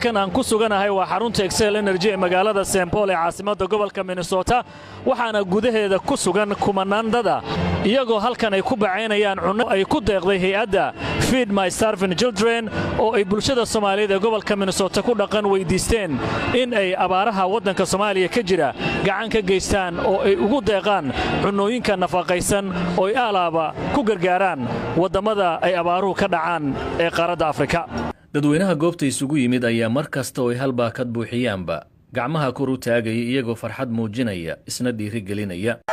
Kan aan ku suganahay waa xarunta Xcel Energy ee magaalada St. Paul ee caasimadda gobolka Minnesota, waxaana gudaheeda ku sugan kumanaan dada, iyagoo halkan ay ku bacaynayaan cunno ay ku deeqday hay-adda Feed My Starving Children, oo ay bulshada Soomaaliyeed ee gobolka Minnesota ku dhaqan weyddiisteen in ay abaaraha waddanka Soomaaliya ka jira gacan ka geystaan oo ay ugu deeqaan cunnooyinka nafaqaysan oo ay aalaaba ku gargaaraan waddammada ay abaaruhu ka dhacaan ee qaaradda Afrika. Dadweynaha goobta isugu yimid ayaa mar kasta oo ay hal baakad buuxiyaanba gacmaha kor u taagaya, iyagoo farxad muujinaya, isna dhiirigelinaya.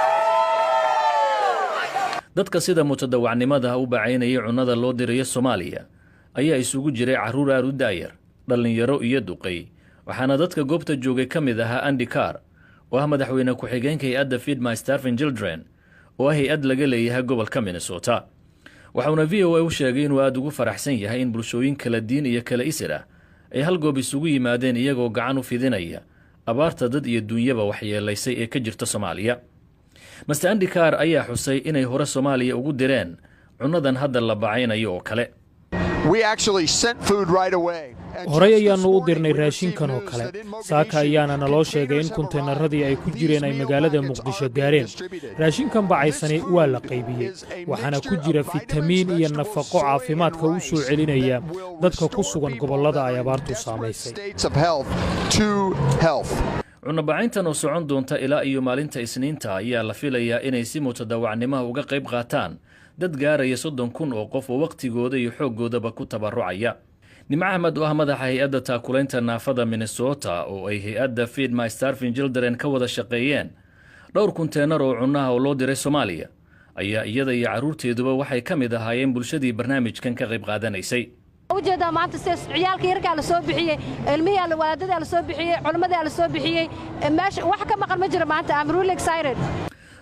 Dadka sida mutadawacnimada u bacaynayay cunnada loo dirayo Soomaaliya ayaa isugu jiray carruur aad u da'yar, dhallinyaro iyo duqay, waxaana dadka goobta joogay ka mid ahaa Andy Carr, oo ah madaxweyne ku-xigeenka hay-adda Feed My Starving Children, oo ah hay-ad laga leeyahay gobolka Minnesota. Waxauna VOA u sheegay inuu aada ugu faraxsan yahay in bulshooyin kala diin iyo kala isir ah ay hal goob isugu yimaadeen, iyagoo gacan u fidinaya abaarta dad iyo duunyaba waxyeelaysay ee ka jirta Soomaaliya. Mister Andy Carr ayaa xusay inay hore Soomaaliya ugu direen cunnadan hadda la bacaynayo oo kale. Horey ayaannu u dirnay raashinkan oo kale. Saaka ayaana naloo sheegay in kunteenaradii ay ku jireen ay magaalada Muqdisho gaareen. Raashinkan bacaysani waa la qaybiyey, waxaana ku jira fitamiin iyo nafaqo caafimaadka u soo celinaya dadka ku sugan gobollada ay abaartu saamaysay. Cunnobacayntan oo socon doonta ilaa iyo maalinta Isniinta ayaa la filayaa inay si mutadawacnimaha uga qayb qaataan dad gaaraya 30,000 oo qof oo wakhtigooda iyo xooggoodaba ku tabarucaya. Nimco Axmed, oo ah madaxa hay-adda taakulaynta naafada Minnesota, oo ay hay-adda Feed My Starving Children ka wada shaqeeyeen dhowr kunteenar oo cunnaha oo loo diray Soomaaliya, ayaa iyada iyo carruurteeduba waxay ka mid ahaayeen bulshadii barnaamijkan ka qayb qaadanaysay. Ujeedaa maanta sida ciyaalka yarkaa la soo bixiyey, ilmihii wadaadadaa la soo bixiyey, culimmadaa la soo bixiyey. Meesha wax ka maqan ma jiro maanta. I'm really excited.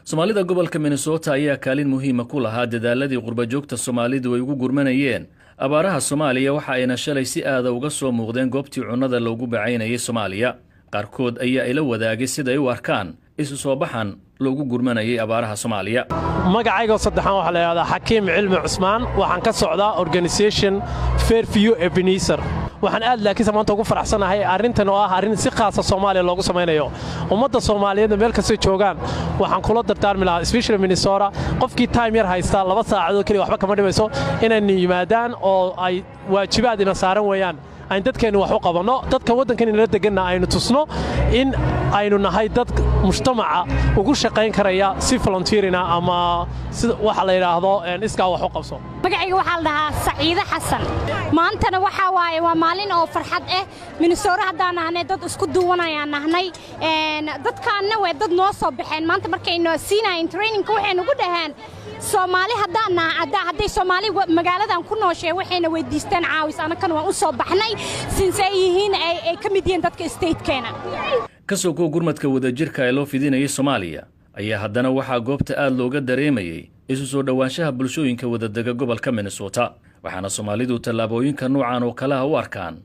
Soomaalida gobolka Minnesota ayaa kaalin muhiima ku lahaa dadaaladii qurbajoogta Soomaalidu ay ugu gurmanayeen abaaraha Soomaaliya, waxa ayna shalay si aada uga soo muuqdeen goobtii cunnada loogu bacaynayay Soomaaliya. Qaarkood ayaa ila wadaagay siday u arkaan isu soo baxan loogu gurmanayay abaaraha Soomaaliya. Magacayga saddexaan waxaa la yidhahdaa Xakiim Cilmi Cusmaan. Waxaan ka socdaa organisation Fairview Ebenezer. Waxaan aad laakiinse maanta ugu faraxsanahay arrintan oo ah arrin si khaasa Soomaaliya loogu samaynayo. Ummadda Soomaaliyeedna meel kastay joogaan waxaan kula dardaarmi lahaa, especially Minnesota, qofkii time yar haysta, 2 saacadood keliya waxba kama dhimayso, inaynu yimaadaan oo ay waajibaad ina saaran weeyaan aynu dadkeennu wax u qabanno, dadka waddankan inala deganna aynu tusno in aynu nahay dad mujtamaca ugu shaqayn karaya si volunteering ah ama si waxa la yidhaahdo iskaa wax u qabso. Magacayga waxaa la dhahaa Saciide Xasan. Maantana waxaa waaye waa maalin oo farxad ah. Minnesota haddaan nahnay, dad isku duwanayaan nahnay. Dadkaanna waa dad noo soo baxeen maanta. Markaynu siinaayeen trainingka, waxay nagu dhaheen Soomaali haddaan naha, hadday Soomaali magaaladan ku nooshee, waxayna weydiisteen caawis. Annakana waan u soo baxnay since ay yihiin ay ka mid yihiin dadka statekeena. Ka sokow gurmadka wadajirka ee loo fidinayay Soomaaliya ayaa haddana waxaa goobta aad looga dareemayey isu soo dhowaanshaha bulshooyinka wadadega gobolka Minnesota, waxaana Soomaalidu tallaabooyinka noocan oo kaleha u arkaan